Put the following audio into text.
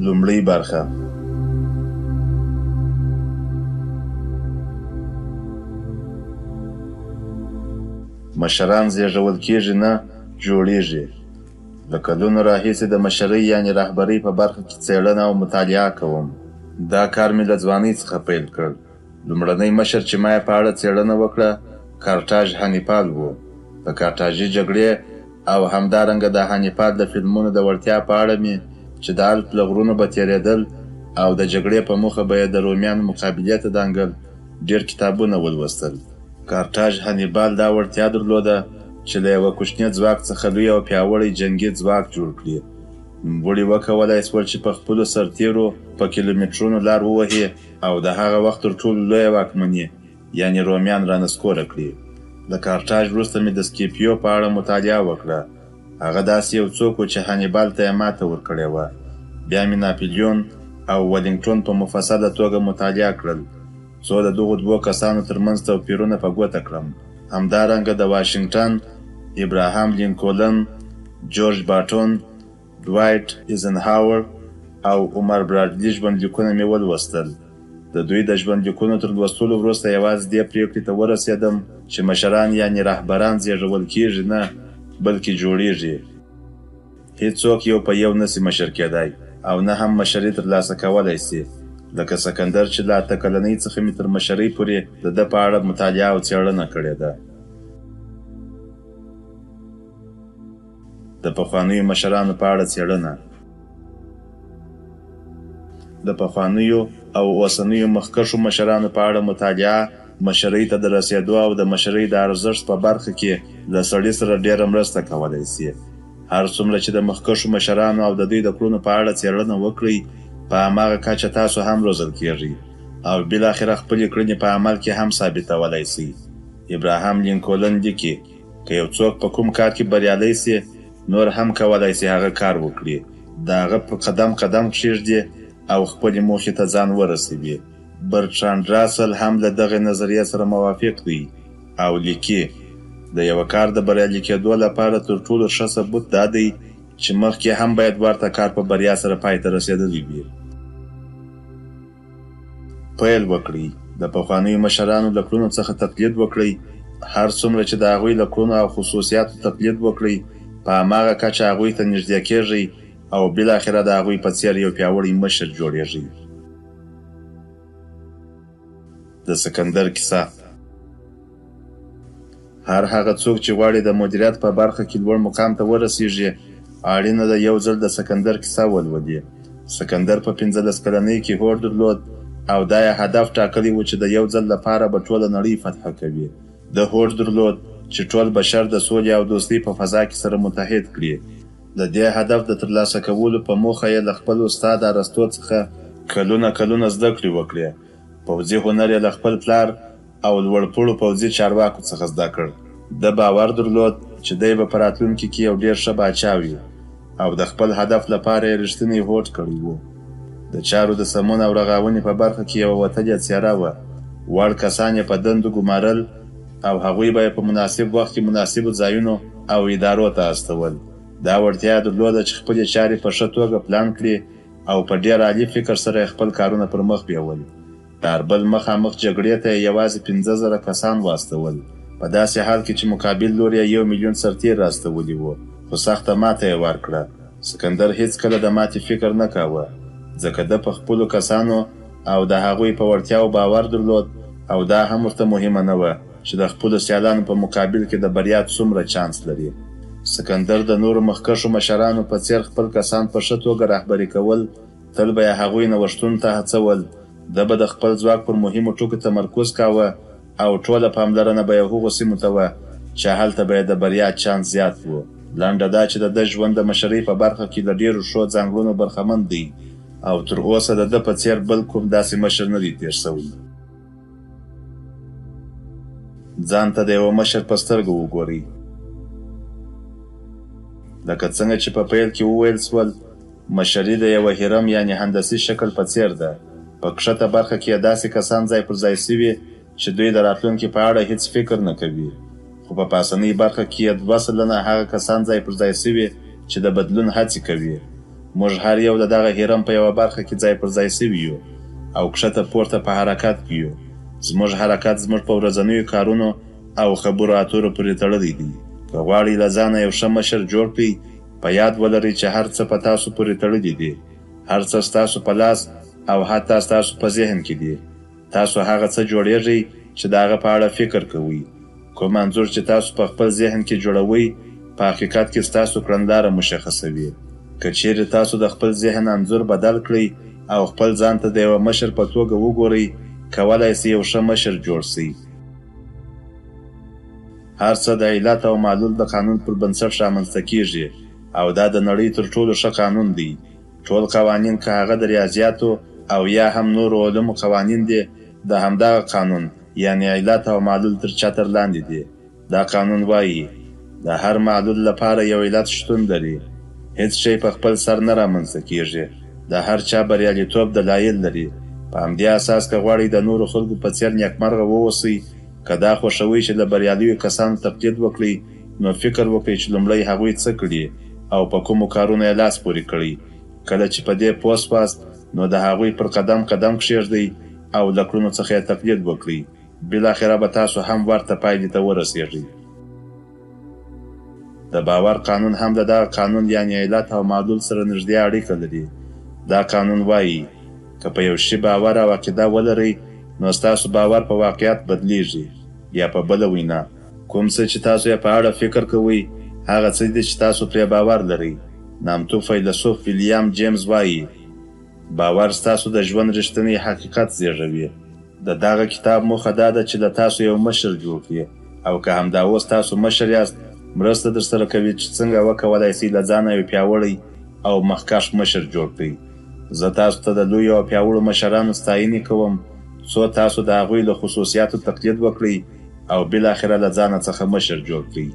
لومړۍ برخه. مشران زېږول کېږي نه جوړېږي. له کلونو راهیسې د مشرۍ یعنې رهبرۍ په برخه کې څېړنه او مطالعه کوم. دا کار مې له ځوانۍ څخه پیل کړ. لومړنی مشر چې ما یې په اړه څېړنه وکړه، کارتاژ هانیپال و. د کارتاژي جګړې او همدارنګه د هانیپال د فلمونو د وړتیا په اړه مې چې د الپ له غرونو به تېرېدل او د جګړې په موخه به یې د رومیانو مقابلې ته دانګل، ډېر کتابونه ولوستل. کارتاژ هانیبال دا وړتیا درلوده چې له یوه کوچني ځواک څخه لوی او پیاوړی جنګي ځواک جوړ کړي. نوموړي وکولای شول چې په خپلو سرتېرو په کیلومترونو لار ووهي او د هغه وخت تر ټولو لویه واکمني یعنې رومیان رانسکوره کړي. له کارتاژ وروسته مې د سکیپیو په اړه مطالعه وکړه. هغه داسې یو څوک و چې هانیبال ته یې ماته ورکړې وه. بیا مې ناپلیون او ولینګټون په مفصله توګه مطالعه کړل، څو د دغو دوو کسانو ترمنځ توپیرونه په ګوته کړم. همدارنګه د واشنګټن، ابراهام لینکولن، جورج باټون، ډوایټ ایزنهاور او عمر براډلي ژوندلیکونه مې ولوستل. د دوی د ژوندلیکونو تر لوستلو وروسته یوازې دې پرېکړې ته ورسېدم چې مشران یعنې رهبران زېږول کېږي نه، بلکې جوړېږي. هیڅوک یو په یو نسي مشر کېدای او نه هم مشري ترلاسه کولای سي. لکه سکندر چې له 8 کلنۍ څخه مې تر مشرۍ پورې د ده په اړه مطالعه او څېړنه کړې ده. د پخوانیو مشرانو په اړه څېړنه. د پخوانیو او اوسنیو مخکښو مشرانو په اړه مطالعه مشرۍ ته د رسېدو او د مشرۍ د ارزښت په برخه کې له سړي سره ډېره مرسته کولی شي. هر څومره چې د مخکښو مشرانو او د دوی د کړنو په اړه څېړنه وکړئ، په هماغه کچه تاسو هم روزل کېږئ او بالاخره خپلې کړنې په عمل کې هم ثابتولی شئ. ابراهام لینکولن لیکي، که یو څوک په کوم کار کې بریالی شي، نور هم کولای شي هغه کار وکړي. د هغه پر قدم قدم کښېږدي او خپلې موخې ته ځان ورسوي. برټراند راسل هم له دغې نظریې سره موافق دی او لیکي، د یوه کار د بریالي کېدو لپاره تر ټولو ښه ثبوت دا دی چې مخکې هم باید ورته کار په بریا سره پای ته رسېدلی وي. پیل وکړئ، د پخوانیو مشرانو له کړنو څخه تقلید وکړئ. هر څومره چې د هغوی له کړنو او خصوصیاتو تقلید وکړئ، په هماغه کچه هغوی ته نږدې کېږئ او بالاخره د هغوی په څېر یو پیاوړی مشر جوړېږئ. د سکندر کیسه. هر هغه څوک چې غواړي د مدیریت په برخه کې لوړ مقام ته ورسیږي، اړینه ده یو ځل د سکندر کیسه ولولي. سکندر په 15 کلنۍ کې هوډ درلود او دا یې هدف ټاکلی و چې د یو ځل لپاره به ټوله نړۍ فتح کوي. ده هوډ درلود چې ټول بشر د سولې او دوستۍ په فضا کې سره متحد کړي. د دې هدف د ترلاسه کولو په موخه یې له خپل استاد ارسطو څخه کلونه کلونه زده کړې وکړې. پوځي هنر یې له خپل پلار او لوړپوړو پوځي چارواکو څخه زده کړ. ده باور درلود چې دی به په راتلونکي کې یو ډېر ښه باچا وي او د خپل هدف لپاره یې رښتینی هوډ کړی و. د چارو د سمون او رغاونې په برخه کې یوه وتلې څېره وه. وړ کسان یې په دندو ګمارل او هغوی به یې په مناسب وخت کې مناسبو ځایونو او ادارو ته استول. دا وړتیا یې درلوده چې خپلې چارې په ښه توګه پلان کړي او په ډېر عالي فکر سره یې خپل کارونه پر مخ بیول. د اربل مخامخ جګړې ته یې یوازې 5000 کسان واستول، په داسې حال کې چې مقابل لوري یې 1 میلیون سرتېري راستولي وو، خو سخته ماته یې ورکړه. سکندر هیڅکله د ماتې فکر نه کاوه، ځکه ده په خپلو کسانو او د هغوی په وړتیاو باور درلود او دا هم ورته مهمه نه وه چې د خپلو سیالانو په مقابل کې د بریا څومره چانس لري. سکندر د نورو مخکښو مشرانو په څېر خپل کسان په ښه توګه رهبري کول، تل به یې هغوی نوښتونو ته هڅول. ده به د خپل ځواک پر مهمو ټکو تمرکز کاوه او ټوله پاملرنه به یې هغو سیمو ته وه چې هلته به یې د بریا چانس زیات و. لنډه دا چې د ده ژوند د مشرۍ په برخه کې له ډېرو ښو ځانګړنو برخمن دی او تر اوسه د ده په څېر بل کوم داسې مشر نه دی تېر شوی. ځان ته د یوه مشر په سترګه وګورئ. لکه څنګه چې په پیل کې وویل شول، مشري د یوه هرم یعنې هندسي شکل په څېر ده. په کښته برخه کې یې داسې کسان ځای پر ځای شوي چې دوی د راتلونکي په اړه هیڅ فکر نه کوي، خو په پاسنۍ برخه کې یې 2% هغه کسان ځای پر ځای شوي چې د بدلون هڅې کوي. موږ هر یو د دغه هرم په یوه برخه کې ځای پر ځای شوي یو او کښته پورته په حرکت کې یو. زموږ حرکت زموږ په ورځنیو کارونو او خبرو اترو پورې تړلی دی. که غواړئ له ځانه یو ښه مشر جوړ کړئ، په یاد ولرئ چې هر څه په تاسو پورې تړلي دي. هر څه ستاسو په لاس او حتی ستاسو په ذهن کې دي. تاسو هغه څه جوړېږئ چې د هغه په اړه فکر کوئ. کوم انځور چې تاسو په خپل ذهن کې جوړوئ، په حقیقت کې ستاسو کړنلاره مشخصوي. که چیرې تاسو د خپل ذهن انځور بدل کړئ او خپل ځان ته د یوه مشر په توګه وګورئ، کولای شئ یو ښه مشر جوړ شئ. هر څه د علت او معلول د قانون پر بنسټ رامنځته کیږي او دا د نړۍ تر ټولو ښه قانون دی. ټول قوانین که هغه د ریاضیاتو او یا هم نورو علومو قوانین دي، د همدغه قانون یعنې علت او معلول تر چتر لاندې دي. دا قانون وايي، د هر معلول لپاره یو علت شتون لري. هیڅ شی په خپل سر نه رامنځته کیږي. د هر چا بریالیتوب دلایل لري. په همدې اساس که غواړئ د نورو خلکو په څېر نیکمرغه واوسئ، که دا خوښوئ چې له بریالیو کسانو تقلید وکړئ، نو فکر وکړئ چې لومړی هغوی څه کړي او په کومو کارونو یې لاس پورې کړی. کله چې په دې پوه شواست، نو د هغوی پر قدم قدم کښېږدئ او له کړنو څخه یې تقلید وکړئ. بالاخره به تاسو هم ورته پایلې ته ورسېږئ. د باور قانون هم د دغه قانون یعنې علت او معلول سره نږدې اړیکه لري. دا قانون وايي، که په یو شي باور او عقیده ولرئ، نو ستاسو باور په واقعیت بدلېږي. یا په بله وینا، کوم څه چې تاسو یې په اړه فکر کوئ، هغه څه دي چې تاسو پرې باور لرئ. نامتو فیلسوف ویلیام جیمز وايي، باور ستاسو د ژوند رښتینی حقیقت زېږوي. د دغه کتاب موخه دا ده چې له تاسو یو مشر جوړ کړي او که همدا اوس تاسو مشر یاست، مرسته درسره کوي چې څنګه وکولای شئ له ځانه یو پیاوړی او مخکښ مشر جوړ کړئ. زه تاسو ته د لویو او پیاوړو مشرانو ستاینې کوم، څو تاسو د هغوی له خصوصیاتو تقلید وکړئ او بالاخره له ځانه څخه مشر جوړ کړئ.